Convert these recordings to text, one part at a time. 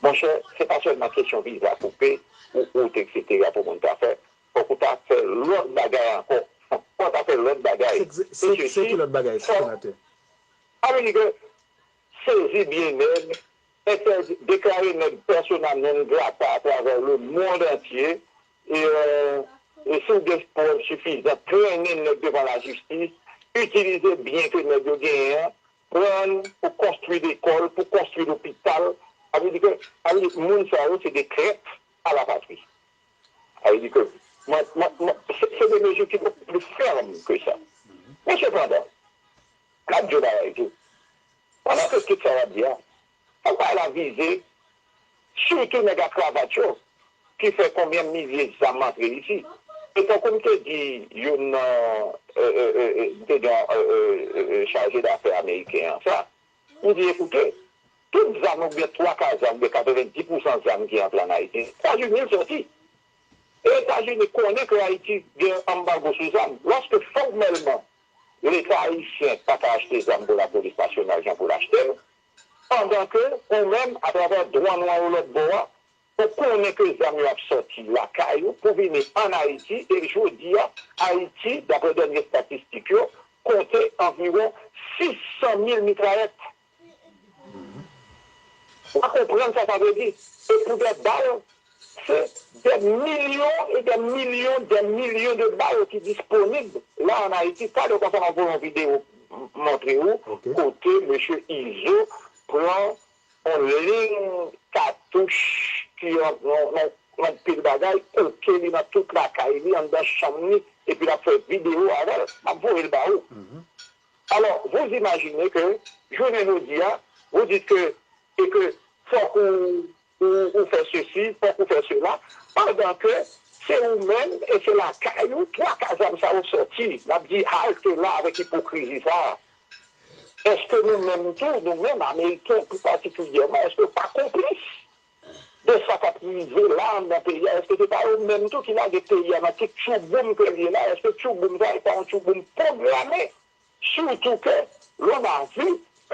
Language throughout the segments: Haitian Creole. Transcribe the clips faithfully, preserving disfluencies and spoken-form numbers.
Monchè, se pa sèlman kesyon viza koupe, ou out, etsetera pou moun ta fè. Fòk ou ta fè lòt bagay ankò. Fòk ou ta fè lòt bagay. Se, se, se ki lòt bagay, senatè? Sa vle di ke sezi byen nèg, entèdi, deklare nèg persona non grata atravè le monde entier, e, e si w gen prèv sifizan, trennen nèg devan lajistis, itilize byen ke nèg yo genyen an, pran l pou konstwi lekòl, pou konstwi lopital. Sa vle di ke, sa vle di, moun sa yo, se de trèt a la patri. Sa vle di ke, mwen, mwen, mwen, se, se de mezi ki bokou pli fèm ke sa. Men sepandan, m ap di w bagay tou. Pandan ke tout sa w ap di a, fòk bagay la vize sitou nèg a kravat yo ki fè konbyen milye zam antre isi. E tankou m te di youn nan, e, e, e, e, m te di yon, e, e, e, e, chaje dafè ameriken an sa, m di, "Ekoute, tout zam oubyen twa ka zam oubyen katrevenndis pousan zam ki antre ann Ayiti, Etazini l sòti." E Etazini konnen ke Ayiti gen anbago sou zam. Lòske fòmèlman Leta ayisyen pa ka achte zam pou lapolis nasyonal jan pou l achte l, pandan ke ou menm, atravè dwàn ou an yo lòt bò a, ou konnen ke zam yo ap sòti lakay ou pou vini ann Ayiti, e jodi a, Ayiti, daprè dènye estatistik yo, konte anviwon sis san mil mitrayèt. Ou pa konprann sa sa vle di? E pou dè bal, se dè milyon e dè milyon, dè milyon de bal ki disponib la ann Ayiti. Talè konsa m ap voye yon videyo m-, montre ou, kote mesye Izo pran yon liy katouch ki yon, yon, yon, yon pil bagay, koke li nan tout lakay li, anndan chanm li, epi l ap fè videyo avè l. M ap voye l ba ou. Alò, vous imaginez que, jounen jodi a, vous dites que, e ke fòk ou, ou, ou fè sesi, fòk ou fè sela, pandan ke se ou menm e se lakay ou twa ka zam sa yo sòti. N ap di halte la avèk ipokrizi sa a. Èske nou menm tou, nou menm, Ameriken pli patikilyèman, èske nou pa konplis de sa k ap rive la anndan peyi a? Èske se pa yo menm tou ki lage peyi a nan tout tchouboum ke l ye la? Èske tchouboum sa a se pa yon tchouboum pwograme? Sitou ke l'on a vu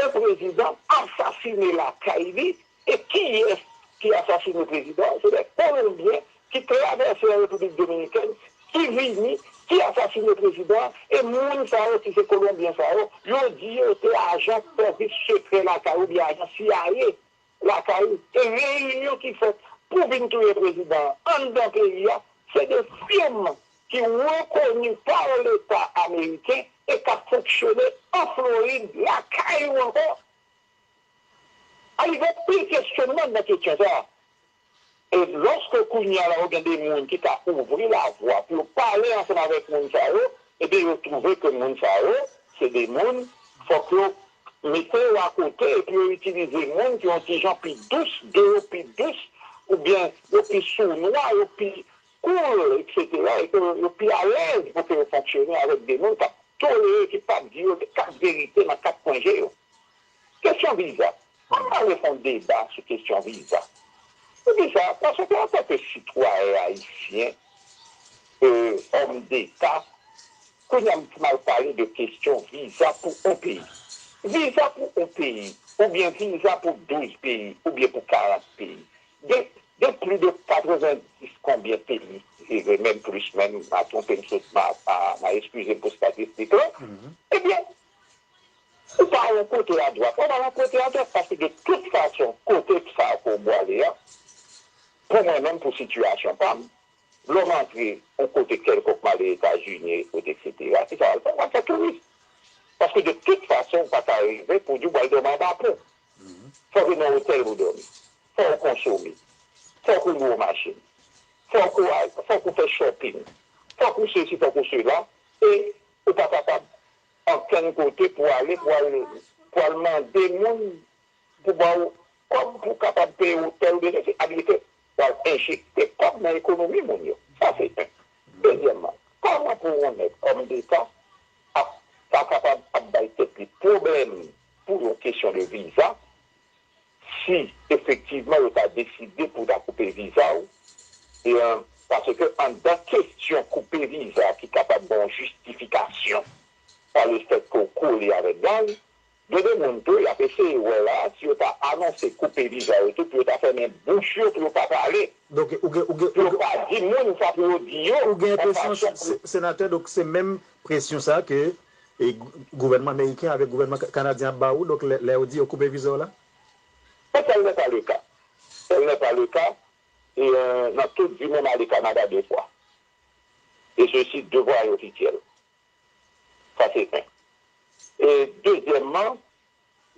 un président assassiné lakay li, e kiyès ki asasine prezidan an? Se dè Kolonbyen ki travèse an Repiblik Dominikèn, ki vini, ki asasine prezidan an, e moun sa yo ki se Kolonbyen sa yo, yo di yo te ajan sèvis sekrè lakay oubyen ajan C I A lakay ou. E reyinyon ki fèt pou vin touye prezidan an anndan peyi a, se de fim ki rekoni pa Leta ameriken e k ap fonksyone an Florid, lakay ou ankò. A, li gen anpil kesyonman nan kesyon sa a. E lòske kounye a la, ou gen de moun ki ka ouvri lavwa pou yo pale ansanm avèk moun sa yo, ebyen, yo twouve ke moun sa yo, se de moun, fòk yo mete yo akote, epi yo itilize moun ki yon ti jan pi dous, de yo pi dous, oubyen yo pi sounwa, yo pi cool, etsetera, e ke yo pi alèz pou ke yo fonksyone avèk de moun k ap tolere, ki p ap di yo kat verite nan kat kwen je yo. Kesyon viza. Ann ale fè yon deba sou kesyon viza. Poukisa? Paske antanke sitwayen ayisyen, e, òm deta, kounye a m t mal pale de kesyon viza pou yon peyi. Viza pou yon peyi, oubyen viza pou douz peyi, oubyen pou karant peyi. Gen, gen plis de katrevenndis konbyen peyi, e menm plis menm, m a twonpe m sot, m a, m a, m a eskize m pou estatistik lan. Ebyen, ou pa yon kote adwat, ou pa yon kote adwat, paske de tout fason, kote sa ke w bwale a, pou mwen menm, pou sitiyasyon pa m, lè w antre yon kote kèlkonk, m ale Etazini, etsetera, ki sa w al fè? W al fè touris. Paske de tout fason, ou pa ka rive pou w di w pral dòmi anba pon. Fòk ou nan otèl pou dòmi. Fòk ou konsome. Fòk ou lwe yon machin. Fòk ou al, fòk ou fè shopping. Fòk ou sesi, fòk ou sela. E ou pa kapab ankenn kote pou ale, pou al, pou al mande moun pou ba w kòb pou kapab peye otèl oubyen se abitan w al enjekte kòb nan ekonomi moun yo. Sa se youn. Dezyèmman, kòman pou yon nèg, òm deta, ap, pa kapab ap bay tèt li pwoblèm pou yon kesyon de viza, si efektivman yo ta deside pou ta koupe viza w, e, paske anndan kesyon koupe viza ki kapab ba w jistifikasyon pa lefètke w kole avèk gang, Gen de moun tou, y ap eseye wè la, si yo ta anonse koupe viza yo tou, pou yo ta fèmen bouch yo, pou yo pa pale. Donk, ou gen, ou gen, pou yo pa di moun sa pou yo di yo, ou gen yon enpresyon se, senatè, donk se menm presyon sa ke e, gou- gouvènman ameriken avèk gouvènman ka- kanadyen ap ba ou, donk lè, lè yo di yo koupe viza w la? Tel n'est pas le cas. Tel n'est pas le cas. Et euh, dans tout du même aller Canada deux fois. Et ceci deux voies officielles. Sa se en. E dezyèmman,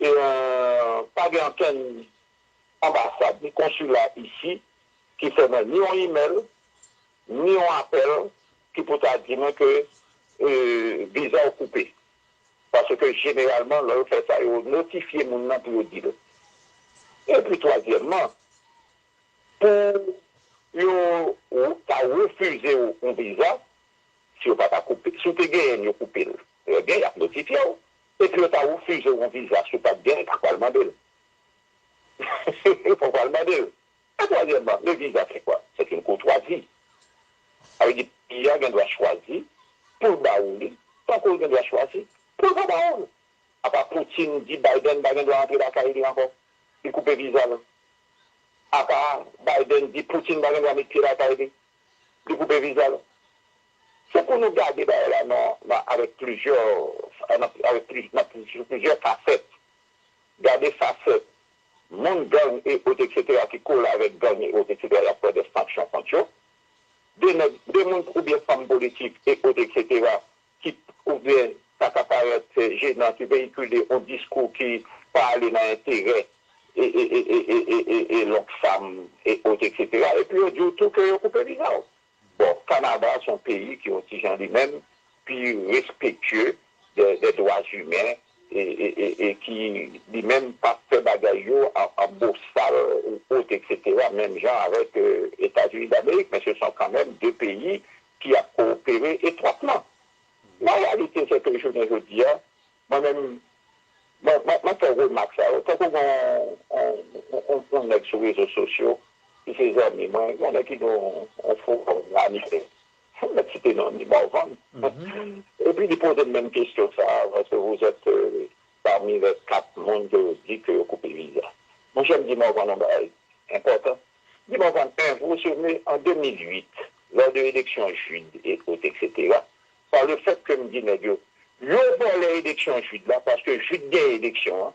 e, pa gen ankenn anbasad ni konsila isi ki fè mwen ni yon imèl, ni yon apèl ki pou ta di mwen ke e, viza w koupe. Paske jeneralman, lè yo fè sa, yo notifye moun nan pou yo di l. Epi twazyèmman, pou yo ou ta refize w yon viza, si yo pa ta koupe, si w te genyen l, yo koupe l. Trè byen, y ap notifye w. Epi yo ta refize w yon viza, si w pa t genyen, pa pral mande l. Yo pa pral mande l. E twazyèmman, le visa c'est quoi? C'est une courtoisie. Sa vle di, peyi a gen dwa chwazi pou l ba ou li, tankou l gen dwa chwazi pou l pa ba ou l. Apa Putin di Biden pa gen dwa antre lakay li ankò, li koupe viza l. Apa Biden di Putin pa gen dwa met pye lakay li, li koupe viza l. Se pou nou gade bagay la nan, nan, avèk plizyè, nan, avèk pli, nan pli- sou plizyè fasèt. Gade fasèt moun gang e ot, etsetera, ki kole avèk gang e ot, etsetera, y ap pran de sanksyon kont yo. De nèg, de moun oubyen fanm politik e ot, etsetera, ki oubyen ta ka parèt jenan, ki veyikile yon diskou ki pa ale nan enterè e, e, e, e, e, e, e, e Loxfam e ot, etsetera. Epi yo di w tou ke yo koupe viza w. Bon, Kanada se yon peyi ki yon ti jan li menm pi respektye de, de dwa imen e, e, e, e ki li menm pa fè bagay yo an, an bosal ou ot, etsetera, menm jan avèk e, Etazini Damerik, men se son kanmenm de peyi ki ap kowopere etwatman. La reyalite se ke jounen jodi a, mwen menm, mwen, mwen, mwen fè remak sa yo. Tankou gen yon, yon, yon, yon nèg sou rezo sosyo ki se zanmi mwen, yon nèg ki gen yon, yon fowòm anime. Fò m mèt site non li, Morvan. Epi li poze m menm kesyon sa a, paske vous êtes euh, parmi les quatre moun ke yo di ke yo koupe viza. Monchè, m di Morvan yon bagay enpòtan. M di Morvan, en, vous vous souvenez, en deux mille huit, lors de eleksyon Jude et autres, etsetera, par le fait ke m di nèg yo, yo vòlè eleksyon Jude la, paske Jude genyen eleksyon an.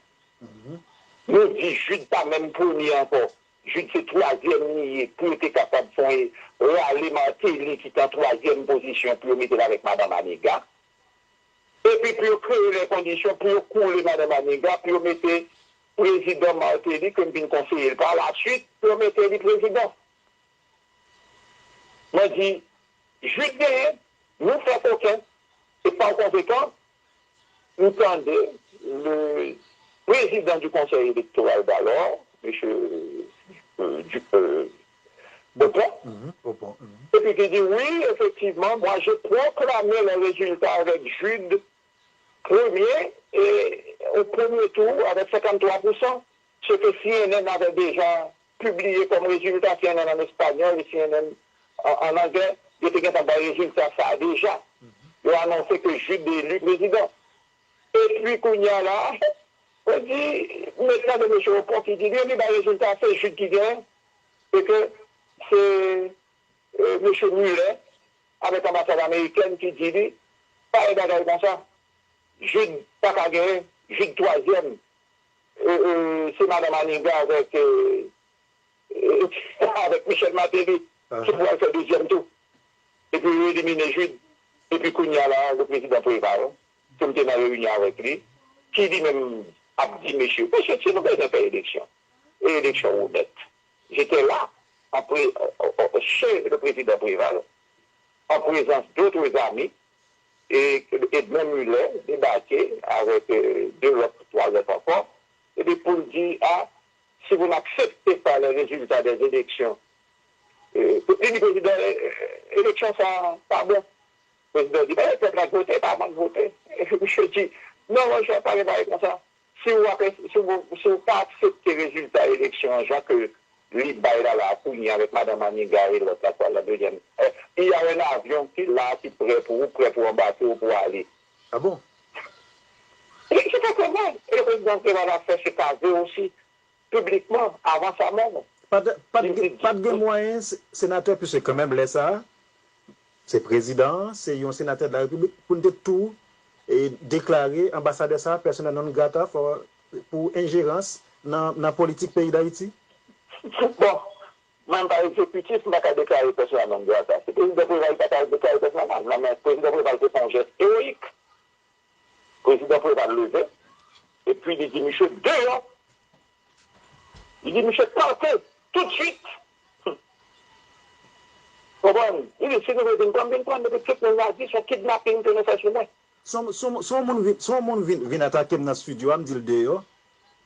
Nou di Jude pa menm premye ankò. Jude se twazyèm li ye pou yo te kapab fè yon rale Martelly ki te an twazyèm pozisyon pou yo mete l avèk Madan Maniga. Epi pou yo kreye lè kondisyon pou yo koule Madan Maniga, pou yo mete prezidan Martelly, ke m vin konseye l pa laswit, pou yo mete li prezidan. Mwen di, Jude genyen, nou fè koken. E pa konsekan, nou tande le président du Conseil électoral d'alors, mesye euh, du, euh, Beaupont, epi ki di, oui, effectivement, moi j'ai proclamé les résultats avec Jude premier et au premier tour avec cinquante-trois pour cent, ce que C N N avait déjà publié comme résultat, C N N en espagnol et C N N en, en anglais, yo te gentan bay rezilta sa a deja. Yo anonse ke Jude eli prezidan. Epi kounye a la, mwen di, mwen tande mesye Opon ki di, li bay rezilta, se Jude ki genyen, e ke se e, mesye Muller, avèk anbasad amerikèn ki di li, pa gen bagay konsa. Jude pa ka genyen, Jude twazyèm. E, e, se madan Maniga avèk, e, e, avèk Michel Martelly ki pou al fè dezyèm tou. Epi yo elimine Jude. Epi kounye a la, le prezidan Préval, ke m te nan reyinyon avèk li, ki li menm ap di mesye, mesye, si nou bezwen fè eleksyon, e eleksyon onèt. J'étais là, en pré- euh, euh, chez le président Préval, en présence d'autres amis, et Edmond Muller débarquait avec euh, deux autres, trois autres encore, et puis pour dire, ah, si vous n'acceptez pas les résultats des élections, euh, li di prezidan, eleksyon sa pa bon. Prezidan di, men pèp la vote, pa mank vote. Misye di, non, monchè, pa gen bagay konsa. Si w ap, si w, si w pa aksepte rezilta eleksyon an jan ke li bay la la kounye a avèk madan Maniga e lòt la, kwa, la dezyèm, eh, il y a un avion qui est là, qui prêt pour ou, prêt pour embarquer ou pour aller. Ah bon? Se Sa fè mal. E le prezidan Preval ap fè se kaze osi piblikman avan sa menm. Pa t, pa t, gen, pa t gen mwayen, se- senatè, piske kanmenm lè sa a, se prezidan an, se yon senatè de la repiblik, pou n te tou e, deklare anbasadè sa a persona non grata for, pou enjerans nan, nan politik peyi Dayiti? Bon, mwen m pa egzekitif, m pa ka deklare persona non grata. Si prezidan Preval pa ka deklare persona non, non, men prezidan Preval te fè yon jès ewoyik. Prezidan Preval leve, epi li di misye deyò. Li di misye kanpe toutswit. Konprann? Li di si nou vle vin pran m, vin pran m, epi tout moun la di se yon kidnaping ke nou fè sou mwen. Si yon, si yon, si yon moun vin, si yon moun vin, vin atake m nan estidyo a, m di l deyò.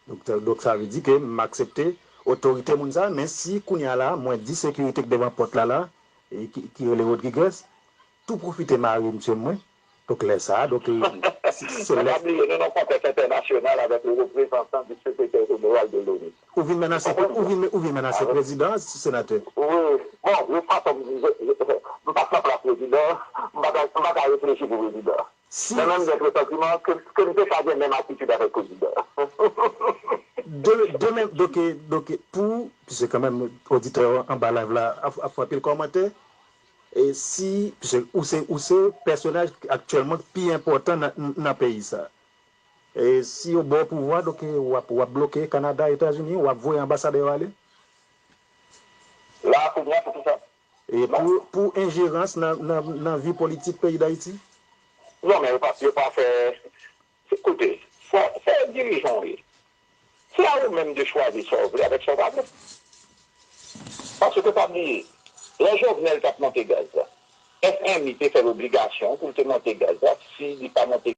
Donk, donk sa vle di ke m aksepte otorite moun sa a, men si kounye a la, mwen di sekirite k devan pòt la la, e ki, ki rele Rodriguez, tou pwofite mare misye mwen. Donk lè sa a, donk se lè. Pa bliye, nou nan kontèks entènasyonal avèk le reprezantan di sekretè jeneral de l'ONU. Ou vin menase, ou vin, ou vin menase prezidan, senatè. Wi, bon, yon fason, m pa t nan plas prezidan, m pa ta, m pa ta reflechi pou prezidan. Si. Mwen menm gen presantiman ke, ke m te ka gen menm atitid avèk prezidan. De, de menm, donk, donk, pou, piske kanmenm oditè yo anba live la ap, ap fè anpil kòmantè, e si, piske ou se, ou se pèsonaj aktyèlman ki pi enpòtan nan, nan peyi sa. E si yo ba w pouvwa, donk, w ap, w ap bloke Kanada, Etazini, w ap voye anbasadè yo ale? La, kounye a, se pou sa. E pou, pou enjerans nan, nan, nan vi politik peyi Dayiti? Non, men yo pa, yo pa fè. Koute, sa, se dirijan w ye. Se a ou menm de chwazi sa w vle avèk sa w pa vle. Paske pa bliye, lè Jovenel t ap monte gaz la, F M I te fè l obligasyon pou l te monte gaz la, si li pa monte